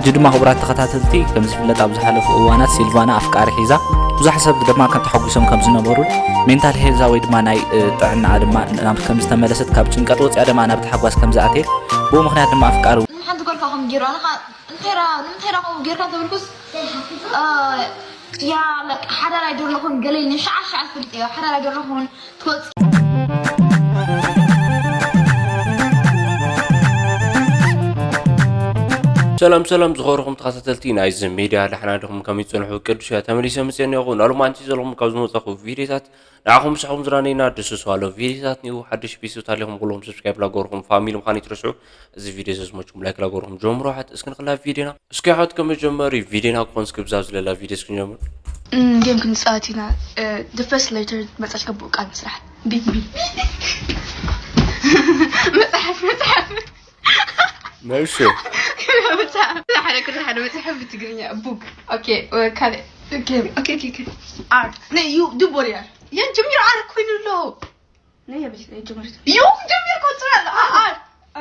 እዚ ድማ ክቡራት ተኸታተልቲ፣ ከም ዝፍለጥ ኣብ ዝሓለፉ እዋናት ሲልቫና ኣፍቃሪ ሒዛ፣ ብዙሕ ሰብ ድማ ከም ተሐጒሶም ከም ዝነበሩን ሜንታል ሄልዛ ወይ ድማ ናይ፣ እ፣ ጥዕናኣ ድማ ናብ ከም ዝተመለሰት፣ ካብ ጭንቀት ወፂኣ ድማ ናብ ተሓጓስ ከም ዝኣተየት፣ ብኡ ምኽንያት ድማ ኣፍቃሪ ንሓንቲ ጓል ካብ ከምኡ ገይሩ፣ ኣነ ኸዓ እንታይ ራ-፣ ንምንታይ ራ ከምኡ ጌርካ እንተበልኩስ፣ እ፣ ያ፣ ለቅ-፣ ሓዳር ኣይደለኹን፣ ገለ ኢልኒ፣ ሸዓ ሸዓ ትፈልጥ እያ፣ ሓዳር ኣይደለኹን፣ ትወጽእ። ሰላም ሰላም ዝኸበርኩም ተኸታተልቲ ናይዚ ሚድያ፣ ደሕና ዲኹም? ከመይ ትጸንሑ? ቅዱስ እያ ተመሊሰ መጽየ እኒአኹ። ናሉ ማንቲ ዘለኹም ካብ ዝመጻኹ ቪድዮታት ንዓኹም ምሳኹም ዝራነይና ደስ ዝባሎ ቪድዮታት ኒኡ ሓድሽ ፒስ ታሊኹም ኩሎም ሰብስክራይብ ላገበርኩም ፋሚሊ ምዃን ይትረስዑ። እዚ ቪድዮ ዘዝመችኩም ላይክ ላገበርኩም ጀምሮ። ሓት እስኪ ንኽላ ቪድዮና እስኪ ሓት ከመጀመሪ ቪድዮና ክኾን እስኪ ብዛ ዝለላ ቪድዮ እስኪ ጀምር። እም፣ ጌም ክንጻወት ኢና። እ፣ the first letter መጻች ከብኡ ቃል ምስራሕ። ቢቢ። መጽሓፍ፣ መጽሓፍ። መብሹ መጽሓፍ። ሓደ፣ ሓደ፣ ሓደ መጽሓፍ ብትግርኛ። ቡክ። ኦኬ፣ እ፣ ካልእ። ኦኬ፣ ኦኬ፣ ኦኬ፣ ኦኬ። ኣር። ናይ ዩ፣ ዱቦርያ። የን ጀሚሩ ኣር ኮይኑ ኣሎ። ናይ የብልሽ፣ ናይ ጀመርሽ። ዩ፣ ጀሚሩ ኮንትሮል። ኣ፣ ኣር።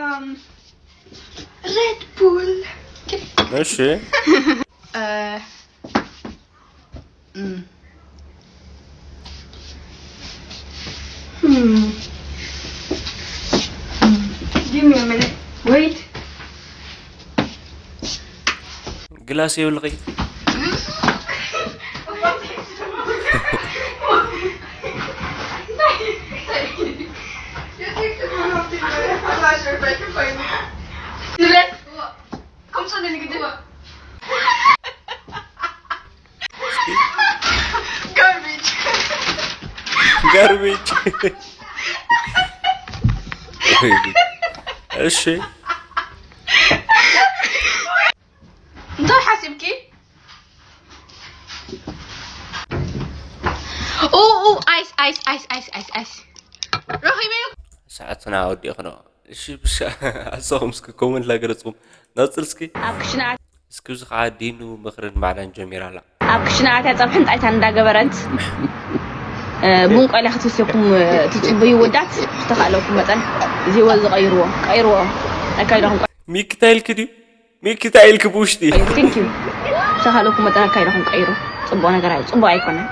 ኣም፣ ሬድ ቡል። እሺ። እ፣ እም። እም። እም። Give me a minute. Wait. ግላስ የብልኺ? Garbage. ጋርቤጅ። እሺ። እንታይ ሓሲብኪ? ኡ፣ ኡ፣ ኣይስ፣ ኣይስ፣ ኣይስ፣ ኣይስ፣ ኣይስ፣ ኣይስ። ረኺበዮ። ሰዓትና ወዲእኽኖ። እሺ፣ ብሻ-፣ ኣሰኹም እስኪ ኮመንት ላገለጽኩም። ነጽል እስኪ። ኣብ ክሽነ ኣት-፣ እስኪ፣ እዚ ኸዓ ዲኑ ምኽርን ማዕዳን ጀሚራ ኣላ። ኣብ ክሽነ ኣትያ ጸብሕን ጣይታን እንዳገበረት፣ እ፣ ቡን ቆልያ ክትስስየኩም፣ እ፣ ትጽበዩ ወዳት ዝተኻእለኩም መጠን እዚ ወዚ ቀይርዎ፣ ቀይርዎ። ኣካይዳኹም ቀ- ሚኪ እንታይ ኢልኪ ድዩ? ሚኪ እንታይ ኢልኪ ብውሽጢ? ቀይሩ። Thank you። ዝተኻእለኩም መጠን ኣካይዳኹም ቀይሩ። ጽቡቕ ነገር ኣይ-፣ ጽቡቕ ኣይኮነን።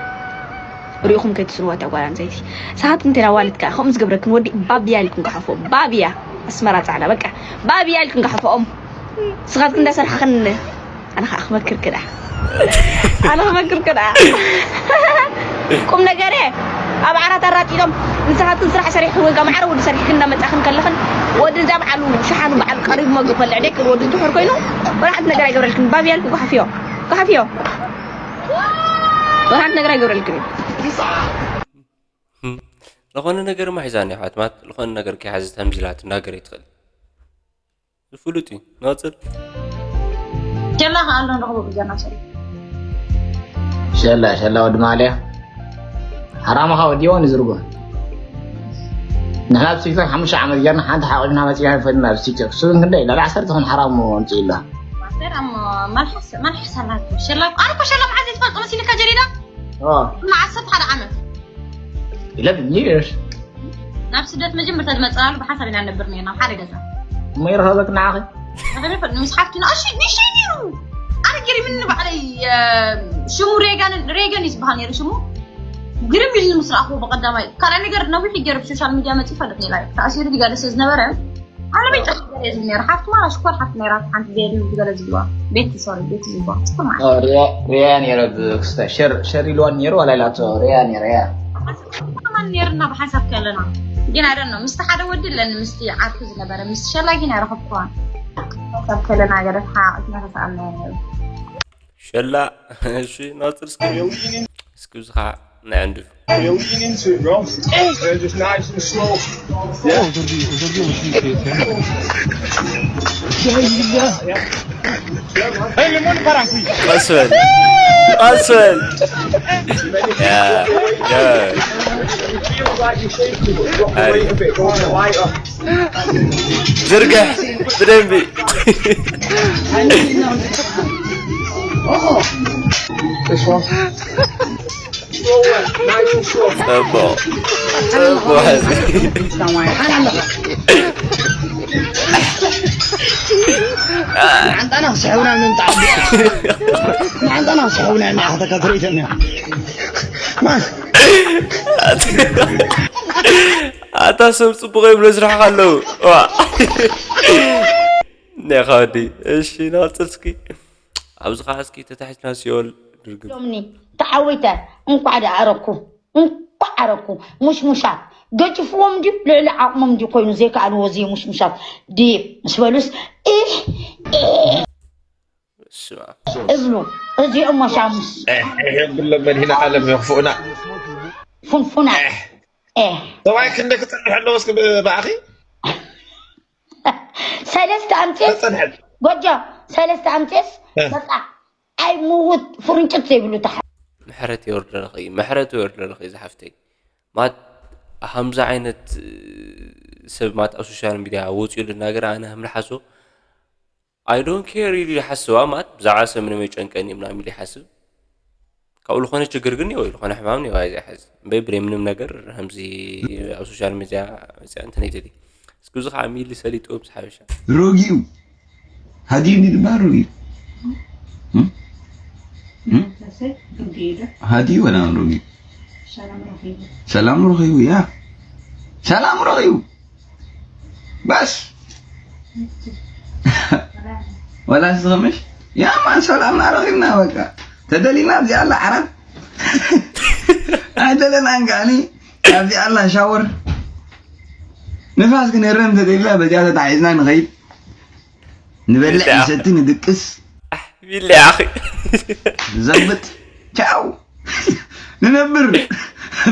ርኢኹም ከይትስልዋ እታ ጓል ኣንስተይቲ። ንስኻትኩም እንተ ዋልድ ከኣ ከምኡ ዝገብረክን ወዲ ባብያ ኢልክን ክሓፍኦ። ባብያ። ኣስመራ ጻዕዳ በቃ። ባብያ ኢልክን ክሓፍኦም። ንስኻትኩም እንዳሰርሓኽን ኣነ ኸኣ ክመክርኪ ደኣ። ኣነ ክመክርኪ ደኣ። ቁም ነገረ ኣብ ዓራት ኣራጢጦም ንስኻትክን ስራሕ ሰሪሕክን ወይ ከኣ ማዕረ ወዲ ሰሪሕክን እንዳመጻኽን ከለኽን ወዲ እዛ በዓሉ ሸሓኑ በዓል ቀሪቡ መግቢ ክበልዕ ደይ ክብል ወዲ ድሑር ኮይኑ ወላ ሓንቲ ነገር ኣይገብረልክን። ባብያ ኢልክን ክሓፍዮ። ክሓፍዮ። ወላ ሓንቲ ነገር ኣይገብረልክን እዩ። ዝኾነ ነገር ማሒዛ እኒኣ ኣሕዋት፣ ማለት ዝኾነ ነገር ከይሓዘት ከምዚ ኢላ ትናገር ኣይትኽእል። ዝፍሉጥ እዩ። ናጽል። ጀላ ከ ኣሎ ንረኽቦ ብጀና ሰብ። ሸላ ሸላ ወዲ ማልያ ሓራምኻ ወዲዎ ንዝርጉ ንሕና ኣብ ቲክቶክ ሓሙሽተ ዓመት ጌርና ሓንቲ ሓቂፍና መፂና ይፈልጥና ኣብ ቲክቶክ እሱ ግን ክንደይ ልዕሊ ዓሰርተ ኾን ሓራሙ ኣምፅኡ ኣሎ ማስተር ኣሞ መልሓስ መልሓስ ኣላቶ ሸላ ኣነ እኮ ሸላ መዓዝ ትፈልጦ መሲልካ ጀዲዳ ኦ ንዓሰርተ ሓደ ዓመት ኢለ ብሚርስ ናብ ስደት መጀመርታ ዝመፅናሉ ብሓንሳብ ኢና ንነብር ነርና ኣብ ሓደ ገዛ እሞ ይረኸበክ ንዓኺ ንኽንፈልጥ ምስ ሓፍትና እሺ ንእሽተይ ነይሩ ኣነ ገሪምኒ ባዕለይ እ፣ ሽሙ ሬጋን ሬገን እዩ ዝበሃል ነይሩ ሽሙ ግርም ኢሉኒ ምስ ረኣኽዎ ብቐዳማይ ካልኣይ ነገር ነዊሕ ገይሩ ብሶሻል ሚድያ መፂኡ ይፈልጥ ነይራ እዩ ተኣሲሩ ድጋለ ስለ ዝነበረ ኣነ በይጠ ገለ ዝብል ነይረ ሓፍቲ ማራ ሽኮር ሓፍቲ ነይራ ሓንቲ ገይሩ ዝገለ ዝብልዋ ቤቲ ሶሪ ቤቲ ዝብልዋ ሽኮር ማለት ሪያ ነይረ ብክስተ ሸር ኢልዋን ነይሩ ዋላ ኢላቶ ሪያ ነይረ እያ ማን ነይርና ብሓንሳብ ከለና ግን ኣደን ነው ምስቲ ሓደ ወዲ ኣለኒ ምስቲ ዓርኩ ዝነበረ ምስቲ ሸላ ግን ኣይረኸብኩዋን ሓንሳብ ከለና ገለ ተሓቂፍና ተሰኣልና ነይሩ ሸላ እሺ ናጽር እስኪ እስኪ እዚ ኸዓ ንዕንድፍ We're leaning to it, bro. They're just nice and slow. Yeah. Hey, lemon para aquí. ቀስ በል ቀስ በል ያ ያ Feel like you're shaking, but drop the weight a bit, go on the lighter. ዝርግሕ ብደንቢ This one. Slow work, nice and slow. ጽቡቕ ጽቡቕ ንዓንጣና ክስሕቡና ምምጣ። ንዓንጣና ክስሕቡና ኢና ከተከትሪተና። ማን ኣታ ሰብ ጽቡቕ ይብሎ ዝረሕኻ ኣለዉ። ዋ። ናይ ኻዲ። እሺ፣ ናጽልስኪ። ኣብዚ ኸዓ እስኪ ተታሒዝና ሲኦል ድርግም። ሎምኒ ተዓዊተ። እንኳዕ ደኣ ኣረኩ። እንኳዕ ኣረኩ። ሙሽሙሻት ገጭፍዎም ድዩ ልዕሊ ዓቕሞም ድዩ ኮይኑ ዘይከኣልዎ እዚ ሙሽሙሻት ድይብ ምስ በሉስ ኢሕ ኢሕ ስማ። እብሉ። እዚኦም ሞሻሙስ የብሎም መድሂነ ዓለም የኽፍኡና። ፉንፉናት ኤህ ሰብኣይ ክንደ ክፀንሕ ኣለዎ እስኪ ብኣኺ ሰለስተ ኣምፅስ ተፀንሐ ጎጆ ሰለስተ ኣምፅስ እ። በቃ ኣይ ምውት ፍርንጭት ዘይብሉ ተሓ ምሕረት የወርደልኺ፣ ምሕረት የወርደልኺ ዝሓፍተይ። ማት ሃምዚ ዓይነት ሰብ ማት ኣብ ሶሻል ሚድያ ወፂኡ ልናገር ኣነ ምልሓሶ I don't care ኢሉ ይሓስባ ማት ብዛዕባ ሰብ ምንም የጨንቀን እዩ ምናምን ኢሉ ይሓስብ። ካብኡ ዝኾነ ችግር ግን የው ዝኾነ ሕማም ነው ኣይዛ ሓዝ እምበይ ብለይ ምንም ነገር ከምዚ ኣብ ሶሻል ሚድያ መፅያ እንትን ኣይትሊ እስኪ እዚ ከዓ ሚሊ ሰሊጥዎ ምስ ሓበሻ ሮጊኡ ሃዲዩኒ ድማ ሮጊኡ እም? እም? ሃዲዩ ወላ ሮጊኡ ሰላም ረኺቡ ያ ሰላም ረኺቡ በስ ወላ ዝኸምሽ ያ ማን ሰላምና ረኺብና በቃ ተደሊና ኣብዚኣ ኣላ ዓራት ኣይደለናን ከዓኒ ኣብዚኣ ኣላ ሻወር ንፋስ ክንህረም እንተደሊና በዚኣ ተታሒዝና ንኸይድ ንበልዕ ንሰቲ ንድቅስ ቢልያ ኣኺ ንዘብጥ ቻው ንነብር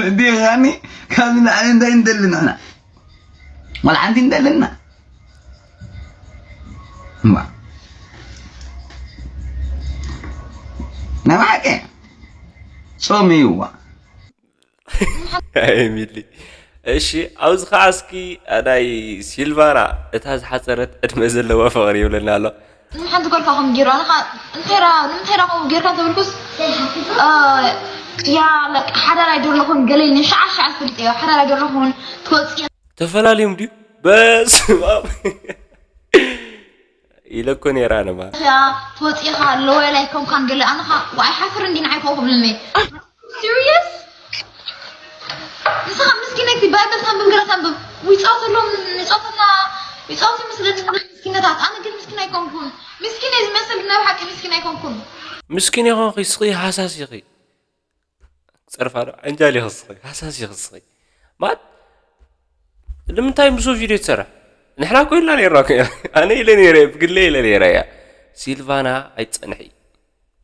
ርዲኻኒ ካብዚ ንዓሊ እንታይ ንደሊ ንሕና ዋላ ሓንቲ ንደለና እማ ናይ ብሓቂ ጾም እዩዋ ሚሊ እሺ ኣብዚ ከዓ እስኪ ናይ ሲልቫና እታ ዝሓፀረት ዕድመ ዘለዋ ፍቅሪ ይብለና ኣሎ ሓንቲ ጓል ፋኹም ጌሩ ኣነ እንታይ ራ ንምንታይ ራ ከምኡ ጌርካ ተብልኩስ ያ ሓዳር ኣይደለኹን ገለ ኢልኒ ሻዓ ሻዓ ዝፈልጥ እዮ ሓዳር ኣይደለኹን ትወፅእ ተፈላለዮም ድዩ በስማም ኢለኮ ነይራ ነማ ያ ትወፅኢኻ ኣለወ ላይ ከምካን ገለ ኣነኻ ዋይ ሓፍር እንዲ ንዓይ ከምኡ ክብልኒ serious ንስኻ ምስኪነይቲ ባይብል ተንብብ ገለ ተንብብ ይፃወተሎም ይፃወተና ይፃወት ይመስለኒ ምስኪነታት ኣነ ግን ምስኪን ኣይኮንኩን ምስኪን እየ ዝመስል ናይ ብሓቂ ምስኪን ኣይኮንኩን ምስኪን ይኾንኺ ስኺ ሃሳስ ኢኺ ፀርፋ ዶ ዕንጃል ይኽስኺ ሃሳስ ይኽስኺ ማለት ንምንታይ ምስኡ ቪድዮ ትሰርሕ ንሕና እኮ ኢልና ነርና እኮ ኢና። ኣነ ኢለ ነይረ ብግለ ኢለ ነይረ እያ ሲልቫና ኣይትፀንሒ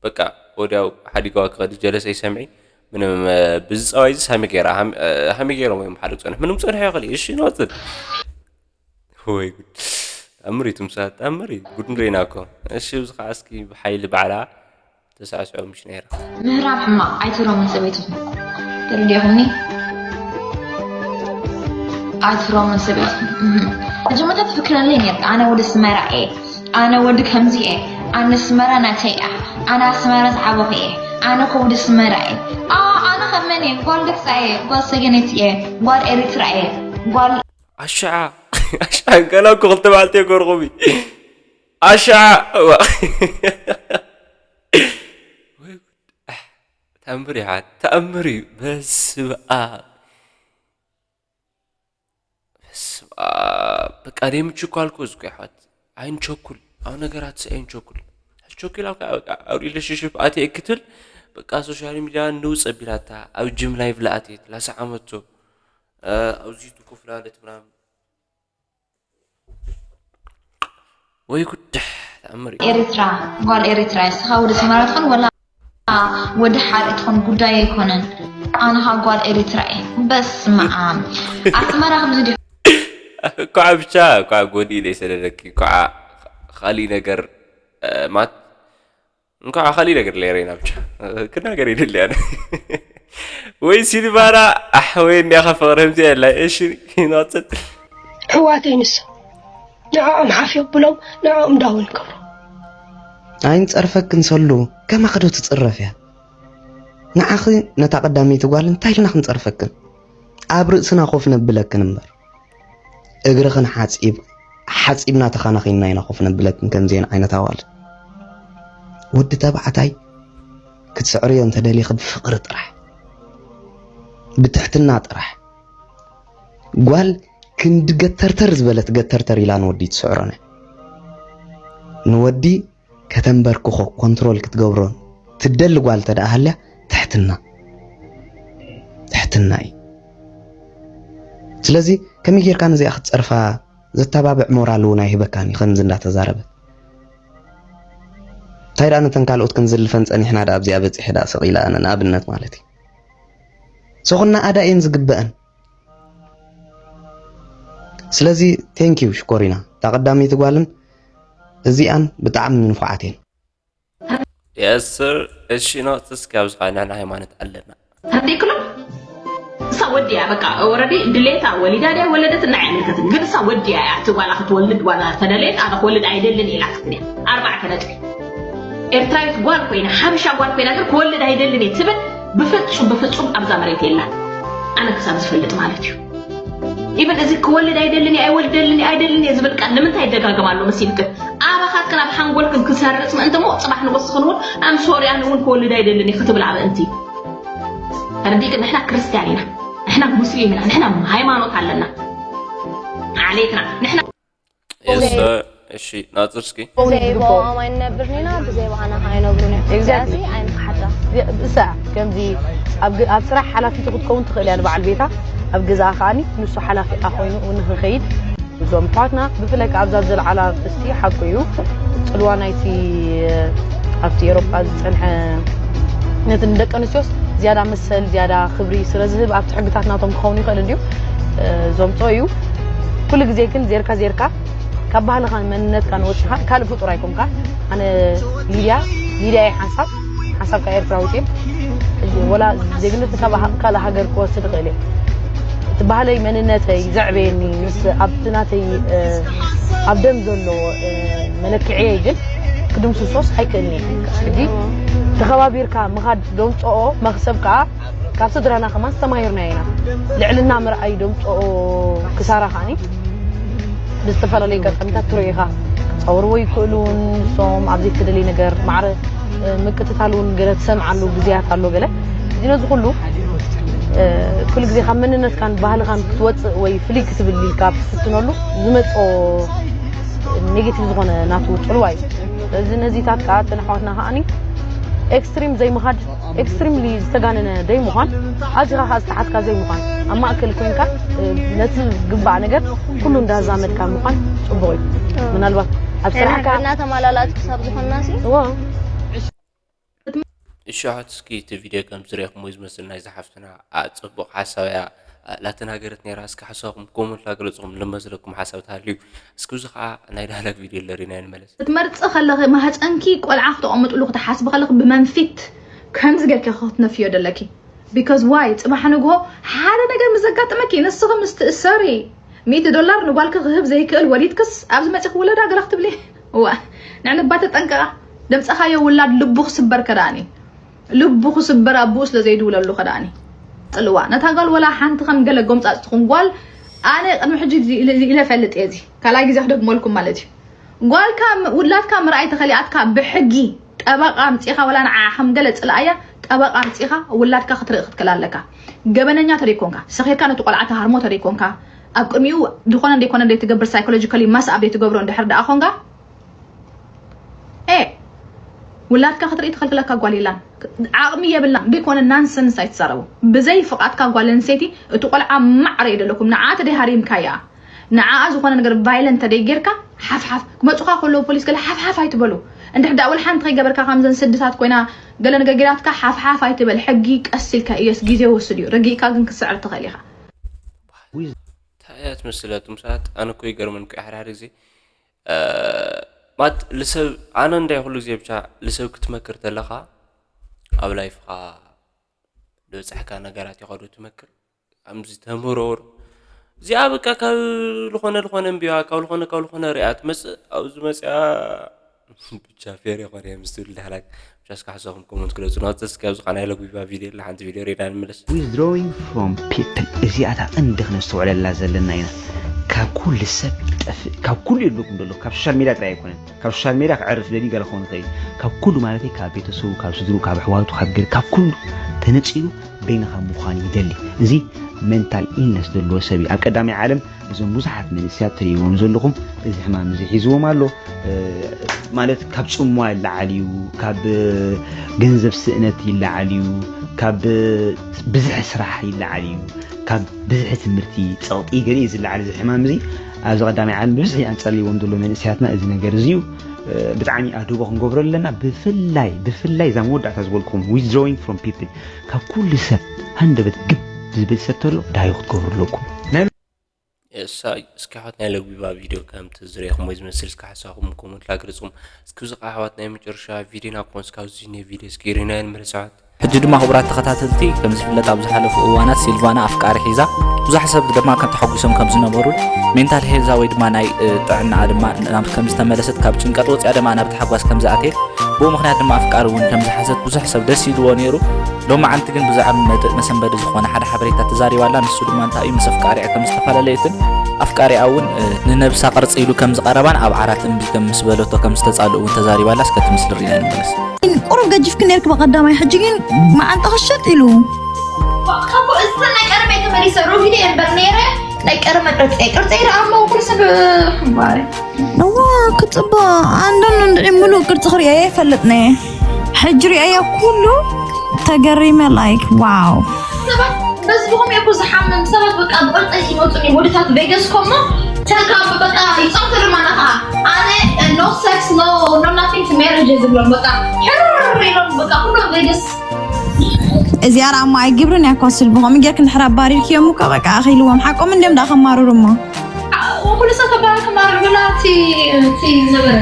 በቃ ወዲያው ሓዲጋዋ ክኸዲ ጀለስ ኣይሰምዒ ምንም ብዚ ፀባይ እዚ ሃሚ ገይራ ሃሚ ገይሮም እዮም ሓደ ክፀንሕ ምንም ክፀንሑ ይኽእል እዩ እሺ ንቐፅል ወይ ጉድ ተኣምር እዩ ትምሳ ተኣምር እዩ ጉድ ንሪኢና እኮ እሺ እዚ ከዓ እስኪ ብሓይሊ ባዕላ ተሳዕስዖ ምሽ ነይራ ምህራም ሕማቕ ኣይትህሮምን ሰበይትኹም ተረዲእኹምኒ ኣይትህሮምን ሰበይትኹም እህ። መጀመርታ ትፍክረለይ ነርካ ኣነ ወዲ ስመራ እየ ኣነ ወዲ ከምዚ እየ ኣነ ስመራ ናተይ እያ ኣነ ኣስመራ ዝዓበኹ እየ ኣነ ከ ወዲ ስመራ እየ ኣ ኣነ ከመን እየ ጓል ግብፃ እየ ጓል ሰገነት እየ ጓል ኤሪትራ እየ ጓል ኣሻዓ ኣሻዓ ገና እኮ ክልተ መዓልቲ የገርኹም ኣሻዓ ተኣምር እዩ ተኣምር እዩ በስብ ኣብ በስብ ኣብ በቃ ደይ ምችኳል ኮ ዝኮ ይሓት ኣይንቸኩል ኣብ ነገራት ሲ ኣይንቸኩል ኣስቸኩል ኣብ ኣብ ሪሌሽንሽፕ ኣትየ ክትብል በቃ ሶሻል ሚድያ ንውፅ ቢላታ ኣብ ጅም ላይቭ ለኣትየት ላሰዓመቶ ኣብዚ ትኮፍላለት ምናምን ወይ ጉድ ተኣምር እዩ። ኤሪትራ ጓል ኤሪትራ እያ። እስኻ ወዲ ሰመራ ትኹን ወላ ወዲ ሓርኢ ትኹን ጉዳይ ኣይኮነን። ኣነ ኸኣ ጓል ኤሪትራ እየ። በስመኣም ኣስመራ ከምዚ ዲኹም? እኳዓ ብቻ እኳዓ ጎዲ ኢለ ይሰደደኪ እኳዓ ካሊእ ነገር ማት እንኳዕ ኣኻሊ ነገር ለይረይና ብቻ ክናገር ይደሊ ኣነ ወይ ሲልቫና ኣሕወይ እንዲያኻ ፍቕሪ ህምዚ የላ እሺ ይንቐፅል ኣሕዋተይ ንሶም ንዕኦም ሓፍ የብሎም ንዕኦም ዳውን ክብሩ ኣይንጸርፈክን ሰሉ ከማኺ ዶ ትጽረፍያ ንዓኺ ነታ ቀዳመይቲ ጓል እንታይ ኢልና ክንጸርፈክን ኣብ ርእስና ኮፍ ነብለክን እምበር እግርኽን ሓፂብ ሓፂብና ተኻናኺንና ኢና ኮፍ ነብለክን። ከምዚአን ዓይነት ኣዋልድ ወዲ ተባዕታይ ክትስዕርዮ እንተደሊኺ ብፍቕሪ ጥራሕ፣ ብትሕትና ጥራሕ። ጓል ክንዲ ገተርተር ዝበለት ገተርተር ኢላ ንወዲ ትስዕሮነ። ንወዲ ከተንበርክኾ ኮንትሮል ክትገብሮ ትደሊ ጓል ተደኣ ሃልያ ትሕትና ትሕትና እዩ። ስለዚ ከመይ ጌርካ ነዚኣ ክትፀርፋ ዘተባብዕ ሞራል እውን ኣይህበካን እዩ። ከምዚ እንዳተዛረበት እንታይ ደኣ ነተን ካልኦት ክንዝልፈን ፀኒሕና ደኣ ኣብዚኣ በፂሐ ደኣ ስቕ ኢላ ኣነ ንኣብነት ማለት እዩ። ሰኹና ኣዳ እየን ዝግበአን። ስለዚ ቴንኪዩ ሽኮሪና እታ ቀዳመይቲ ጓልን እዚኣን ብጣዕሚ ንፉዓት እየን። የስር እሺ ነው እስኪ ኣብዚ ኸዓ ንሕና ሃይማኖት ኣለና። ተርዲክሎ እሳ ወዲያ በቃ ኦረዲ ድሌታ ወሊዳ ድያ ወለደት እና ኣይምልከትን ግን እሳ ወዲያ እያ እቲ ጓላ ክትወልድ ዋላ ተደለየት ኣነ ክወልድ ኣይደልን ኢላ ትብል እያ ኣርባዕተ ነጥቢ ኤርትራዊት ጓል ኮይና ሓበሻ ጓል ኮይና ግን ክወልድ ኣይደልን እየ ትብል ብፍጹም ብፍጹም ኣብዛ መሬት የላን ኣነ ክሳብ ዝፈልጥ ማለት እዩ ኢቨን እዚ ክወልድ ኣይደልን እየ ኣይወልደልን እየ ኣይደልን እየ ዝብል ቃል ንምንታይ ይደጋገም ኣሎ መሲልክን ኣባኻትክን ኣብ ሓንጎልክን ክሰርጽ ምእንቲ እሞ ጽባሕ ንጎስኽን እውን ኣም ሶሪ ኣነ እውን ክወልድ ኣይደልን እየ ክትብላ ምእንቲ ተረዲእክን ንሕና ክርስትያን ኢና ንሕና ሙስሊም ኢና ንሕና ሃይማኖት ኣለና ዓሌትና ንሕና የስር እሺ ናጽር እስኪ ብዘይ ብኦም ኣይንነብርን ኢና ብዘይ ብኣና ከዓ ኣይነብሩን እዮም ስለዚ ኣይንክሓዳ እሳ ከምዚ ኣብ ግ- ኣብ ስራሕ ሓላፊት ክትከውን ትኽእል እያ ንበዓል ቤታ ኣብ ገዛኣ ከዓኒ ንሱ ሓላፊኣ ኮይኑ ንክኸይድ እዞም ኣሕዋትና ብፍላይ ከዓ ኣብዛ ዝለዓላ ኣርእስቲ ሓቁ እዩ ፅልዋ ናይቲ ኣብቲ ኤሮጳ ዝፀንሐ ነቲ ንደቂ ኣንስትዮስ ዝያዳ መሰል ዝያዳ ክብሪ ስለ ዝህብ ኣብቲ ሕግታት ናቶም ክኸውን ይኽእል እንድዩ እ፣ ዘምፅኦ እዩ ኩሉ ግዜ ግን ዜርካ ዜርካ ካብ ባህልኻን መንነትካን ወፂኻ ካልእ ፍጡር ኣይኮንካ ኣነ ሊድያ ሊድያ እየ ሓንሳብ ሓንሳብ ካብ ኤርትራዊት እየ ሕጂ ወላ ዜግነት ካብ ሃ- ካልእ ሃገር ክወስድ እኽእል እየ እቲ ባህለይ መንነተይ ዘዕበየኒ ምስ ኣብቲ ናተይ እ፣ ኣብ ደም ዘሎ እ፣ መለክዕየይ ግን ክድምስሶስ ኣይክእልን እየ ሕጂ ተኸባቢርካ ምኻድ ደምፅኦ መኽሰብ ከዓ ካብ ስድራና ከማን ዝተማሂርናዮ ኢና ልዕልና ምርኣይ ደምፅኦ ክሳራ ከዓኒ ብዝተፈላለዩ ኣጋጣሚታት ትሪኦ ኢኻ ክፃወርዎ ይክእሉ እውን ንሶም ኣብ ዘይተደለየ ነገር ማዕረ ምቅትታል እውን ገለ ትሰምዓሉ ግዜያት ኣሎ ገለ እዚ ነዚ ኩሉ ኩሉ ግዜ ካብ መንነትካን ባህልኻን ክትወፅእ ወይ ፍልይ ክትብል ኢልካ ኣብ ትፍትነሉ ዝመፅኦ ኔጌቲቭ ዝኾነ ናቱ ፅልዋ እዩ ስለዚ ነዚታት ከዓ ተን ኣሕዋትና ከዓኒ ኤክስትሪም ዘይምኻድ ኤክስትሪምሊ ዝተጋነነ ደይ ምዃን ኣዚኻ ከዓ ዝተሓትካ ዘይ ምዃን ኣብ ማእከል ኮይንካ ነቲ ዝግባእ ነገር ኩሉ እንዳዛመድካ ምዃን ፅቡቕ እዩ ምናልባት ኣብ ስራሕካ እናተማላላት ክሳብ ዝኾንና ሲ እዎ እሻት እስኪ እቲ ቪድዮ ከም ዝሪእኹሞ ዝመስል ናይዚ ሓፍትና ጽቡቕ ሓሳብ እያ ላተናገረት ነይራ እስኪ ሓሳብኩም ኮመንት ላገለጽኹም ልመስለኩም ሓሳብ ተሃልዩ እስኪ እዚ ከዓ ናይ ዳህላክ ቪድዮ ለሪና ንመለስ ክትመርፂ ከለኺ ማህፀንኪ ቆልዓ ክተቐምጥሉ ክትሓስቢ ከለኺ ብመንፊት ከምዚ ጌርኪ ክትነፍዮ ደለኪ because why ፅባሕ ንግሆ ሓደ ነገር ምስ ዘጋጥመኪ ንስኺ ምስ ትእሰሪ ሚእቲ ዶላር ንጓልኪ ክህብ ዘይክእል ወሊድክስ ኣብዚ መፂ ክውለዳ ገለ ክትብሊ እዋ ንዕንባ ተጠንቀቓ ደምፀኻዮ ውላድ ልቡ ክስበር ከዳኒ ልቡ ክስበር ኣቦኡ ስለ ዘይድውለሉ ከዳኒ ፅልዋ ነታ ጓል ወላ ሓንቲ ከም ገለ ጎምፃፅ ትኹን ጓል ኣነ ቅድሚ ሕጂ ኢለ ፈልጥ እየ እዚ ካልኣይ ግዜ ክደግመልኩም ማለት እዩ ጓልካ ውላድካ ምርኣይ ተኸሊኣትካ ብሕጊ ጠበቃ ኣምፂኻ ወላ ንዓ ከም ገለ ፅልኣያ ጠበቃ ኣምፂኻ ውላድካ ክትርኢ ክትክእል ኣለካ ገበነኛ ተደይኮንካ ሰኺርካ ነቲ ቆልዓ ተሃርሞ ተደይኮንካ ኣብ ቅድሚኡ ዝኾነ እንደይኮነ እንደይትገብር ሳይኮሎጂካሊ ማስ ኣብ ዘይትገብሮ እንድሕር ደኣ ኮንካ ኤ ውላድካ ክትርኢ ትኸልክለካ ጓል የላን ዓቕሚ የብላን ደይኮነ ናንሰንስ ኣይትዛረቡ ብዘይ ፍቓድካ ጓል ኣንስተይቲ እቲ ቆልዓ ማዕረ እዩ ደለኩም ንዓ ተደይ ሃሪምካያ ንዓኣ ዝኾነ ነገር ቫይለንት ተደይ ጌርካ ሓፍሓፍ ክመፁኻ ከለዉ ፖሊስ ገለ ሓፍሓፍ ኣይትበሉ እንድሕር ደኣ ወላ ሓንቲ ከይገበርካ ከምዘን ስድታት ኮይና ገለ ነገር ጌራትካ ሓፍሓፍ ኣይትበል ሕጊ ቀስ ኢልካ እዮስ ግዜ ወስድ እዩ ረጊእካ ግን ክትስዕር ትኽእል ኢኻ እንታይ እያ ትመስል ኣቱም ሰባት ኣነ እኮ ይገርመን እኮ ሓድሓደ ግዜ ማለት ልሰብ ኣነ እንታይ ኩሉ ግዜ ብቻ ልሰብ ክትመክር ተለኻ ኣብ ላይፍኻ ዝበፅሐካ ነገራት ኢኻ ዶ ትመክር ከምዚ ተምህሮ እዚኣ በቃ ካብ ዝኾነ ዝኾነ እንቢባ ካብ ዝኾነ ካብ ዝኾነ ሪኣ ትመፅእ ኣብዚ መፅኣ ብቻ ፌር ይኾነ ምስ ትብል ዳሕላክ ብቻ እስካ ሓሳኹም ኮመንት ክለፁ ናውፀ እስኪ ኣብዚ ኻና ኢለ ጉቢባ ቪድዮ ላ ሓንቲ ቪድዮ ሬዳ ንምለስ withdrawing from people እዚኣታ እንዲ ክነስተውዕለላ ዘለና ኢና ካብ ኩሉ ሰብ ይጠፍእ፣ ካብ ኩሉ የብለኩም ዘሎ፣ ካብ ሶሻል ሜድያ ጥራይ ኣይኮነን። ካብ ሶሻል ሜድያ ክዕርፍ ደልዩ ገለ ክኸውን ይኽእል እዩ። ካብ ኩሉ ማለተይ፣ ካብ ቤተሰቡ፣ ካብ ስድሩ፣ ካብ ኣሕዋቱ፣ ካብ ገለ፣ ካብ ኩሉ ተነጺሉ በይንኻ ምዃን ይደሊ። እዚ ሜንታል ኢልነስ ዘለዎ ሰብ እዩ። ኣብ ቀዳማይ ዓለም እዞም ብዙሓት መንእሰያት ትርእይዎም ዘለኹም እዚ ሕማም እዚ ሒዝዎም ኣሎ። እ፣ ማለት ካብ ጽምዋ ይለዓል እዩ፣ ካብ ገንዘብ ስእነት ይለዓል እዩ፣ ካብ ብዝሒ ስራሕ ይለዓል እዩ፣ ካብ ብዝሒ ትምህርቲ ጸቕጢ ገለ እዩ ዝለዓል። እዚ ሕማም እዚ ኣብዚ ቀዳማይ ዓለም ብብዝሒ ኣንጸልይዎም ዘሎ መንእሰያትና እዚ ነገር እዚ እዩ። እ፣ ብጣዕሚ ኣድህቦ ክንገብሮ ኣለና። ብፍላይ ብፍላይ እዛ መወዳእታ ዝበልኩም withdrawing from people፣ ካብ ኩሉ ሰብ ሃንደበት ግብ ዝብል ሰብ ተሎ ዳዩ ክትገብሩ ኣለኩም። ናይ እሳ እስኪ ኣሕዋት ናይ ለቢባ ቪድዮ ከምቲ ዝረኹም ወይ ዝመስል እስኪ ሓሳኹም ኮመንት ላግርጹም። እስኪ ብዚ ኣሕዋት ናይ መጨረሻ ቪድዮና ኮንስ ካብዚ ናይ ቪድዮ እስኪ ሪናየን ምርሳት። ሕጂ ድማ ክቡራት ተኸታተልቲ፣ ከም ዝፍለጥ ኣብ ዝሓለፉ እዋናት ሲልቫና ኣፍቃሪ ሒዛ ብዙሕ ሰብ ድማ ከም ተሓጒሶም ከም ዝነበሩን ሜንታል ሄልዛ ወይ ድማ ናይ፣ እ፣ ጥዕናኣ ድማ ናብ ከም ዝተመለሰት፣ ካብ ጭንቀት ወፂኣ ድማ ናብ ተሓጓስ ከም ዝኣተየት፣ ብኡ ምኽንያት ድማ ኣፍቃሪ እውን ከም ዝሓዘት ብዙሕ ሰብ ደስ ኢልዎ ነይሩ። ሎማዓንቲ ግን ብዛዕባ መድ-፣ መሰንበዲ ዝኾነ ሓደ ሓበሬታ ተዛሪባ ኣላ። ንሱ ድማ እንታይ እዩ፣ ምስ ኣፍቃሪኣ ከም ዝተፈላለየትን ኣፍቃሪኣ እውን፣ እ፣ ንነብሳ ቅርጺ ኢሉ ከም ዝቐረባን ኣብ ዓራት እምቢ ከም ምስ በለቶ ከም ዝተጻልኡ እውን ተዛሪባ ኣላ። እስከ እቲ ምስሊ ርኢና ንመለስ። ቁሩብ ገጂፍኪ ነርኪ ብቐዳማይ፣ ሕጂ ግን መዓንጣኺ ሸጥ ኢሉ። እኮ እዚ ናይ ቀደመይ ተመሊሰ ሮጊደ እየ እምበር ነይረ፣ ናይ ቀደመ ቅርጸይ፣ ቅርጸይ ደኣ እሞ ኩሉ ሰብ እምባይ። እዋ፣ ክጽብቕ። ኣንደን እንድዒ ምሉእ ቅርጺ ክርእዮ እየ ይፈልጥ ነየ። ሕጂ ርእዮ ኩሉ ተገሪመ፣ ላይክ፣ ዋው። ሰባት በዚ ብኹም እየ እኮ ዝሓምም። ሰባት በቃ ብቅርጸይ ይመጹኒ፣ ወድታት ቬጋስ ኮሞ ተጋ በቃ ይጻወቱ ድማ ነኻ። ኣነ no sex, no, no nothing to marriage ዝብሎም በቃ ሕርር ኢሎም በቃ ኩሎም ቬጋስ። እዚኣ ደኣ እሞ ኣይግብርን እያ እኮ ስልቢ፣ ከምኡ ጌርኪ እንድሕር ኣባሪርክዮም እኮ በቃ ኣኺልዎም። ሓቆም እንድዮም ደኣ ከማርሩ እሞ። አ-፣ ኩሉ ሰብ ከባህር ከማርር ብላ እቲ፣ እቲ ዝነበረ።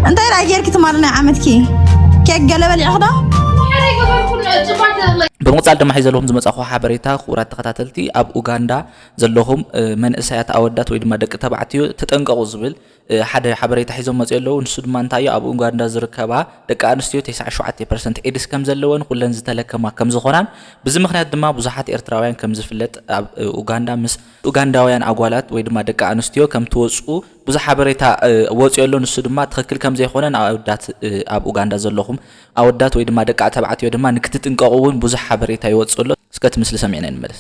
እንታይ ደኣ ጌርኪ ትማሊ ናይ ዓመትኪ? ኬክ ገለ በሊዕኺ ዶ? ሓደ ገበርኩ፣ ጽባሕ ተለ- ብምቕጻል ድማ ሒዘ ኣለኹም ዝመጻኹ ሓበሬታ፣ ክቡራት ተኸታተልቲ፣ ኣብ ኡጋንዳ ዘለኹም፣ እ፣ መንእሰያት ኣወዳት ወይ ድማ ደቂ ተባዕትዮ ተጠንቀቑ ዝብል፣ እ፣ ሓደ ሓበሬታ ሒዞም መፅዮ ኣለዉ። ንሱ ድማ እንታይ እዩ? ኣብ ኡጋንዳ ዝርከባ ደቂ ኣንስትዮ ተስዓን ሸውዓተን ፐርሰንት ኤድስ ከም ዘለወን ኩለን ዝተለከማ ከም ዝኾናን፣ ብዚ ምኽንያት ድማ ብዙሓት ኤርትራውያን ከም ዝፍለጥ ኣብ፣ እ፣ ኡጋንዳ ምስ ኡጋንዳውያን ኣጓላት ወይ ድማ ደቂ ኣንስትዮ ከም ትወፅኡ ብዙሕ ሓበሬታ፣ እ፣ ወፅዮ ኣሎ። ንሱ ድማ ትኽክል ከም ዘይኮነን ኣወዳት፣ እ፣ ኣብ ኡጋንዳ ዘለኹም ኣወዳት ወይ ድማ ደቂ ተባዕትዮ ድማ ንክትጥንቀቑ እውን ብዙሕ ሓበሬታ ይወፅእ ኣሎ። እስከ እቲ ምስሊ ሰሚዕና ንመለስ።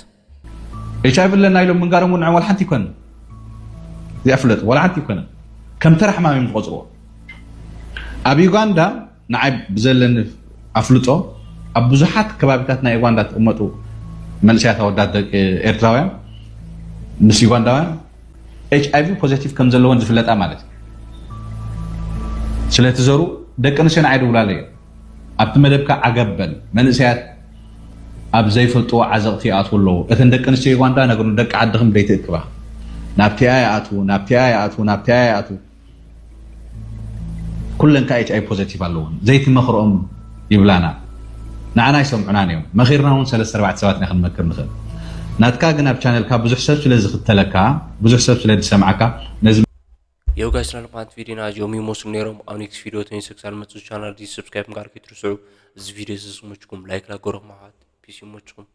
ኤች ኣይ ቪ ኣለና ኢሎም ምንጋሮም እውን ንዕኦም ዋላ ሓንቲ ይኮንን። እዚኣ ፍለጥ፣ ዋላ ሓንቲ ይኮነን። ከም ተራ ሕማም እዮም ዝቆፅርዎ። ኣብ ዩጋንዳ ንዓይ ብዘለኒ ኣፍልጦ ኣብ ብዙሓት ከባቢታት ናይ ዩጋንዳ ዝቕመጡ መንእሰያት ኣወዳት ደቂ ኤርትራውያን ምስ ዩጋንዳውያን ኤች ኣይ ቪ ፖዘቲቭ ከም ዘለወን ዝፍለጣ ማለት እዩ። ስለቲ ዘሩ ደቂ ኣንስትዮ ንዓይ ደውላለ እየን። ኣብቲ መደብካ ዓገብ በል። መንእሰያት ኣብ ዘይፈልጥዎ ዓዘቕቲ ይኣትዉ ኣለዉ። እተን ደቂ ኣንስትዮ ዩጋንዳ ነግሩ፣ ደቂ ዓድኽን ደይትእክባ። ናብቲኣ ይኣትዉ፣ ናብቲኣ ይኣትዉ፣ ናብቲኣ ይኣትዉ። ኩለን ከኣ ኤች ኣይ ቪ ፖዘቲቭ ኣለወን። ዘይትመኽርኦም ይብላና። ንዓና ኣይሰምዑናን እዮም። መኺርና እውን ሰለስተ ኣርባዕተ ሰባት ኢና ክንመክር ንኽእል። ናትካ ግን ኣብ ቻነልካ ብዙሕ ሰብ ስለ ዝኽተለካ፣ ብዙሕ ሰብ ስለ ዝሰምዓካ፣ ነዚ Yo guys፣ ናይ ሎማዓንቲ ቪድዮና እዚኦም ይመስሉ ነይሮም። ኣብ ኔክስት ቪድዮ ተመልሰ ክሳብ ንመጽእ ቻናል እዚ ሰብስክራይብ ምግባር ከይትርስዑ። እዚ ቪድዮ እዚ ዝመችኩም ላይክ ላገሮም ኣሕዋት። ፒስ ይመችኩም።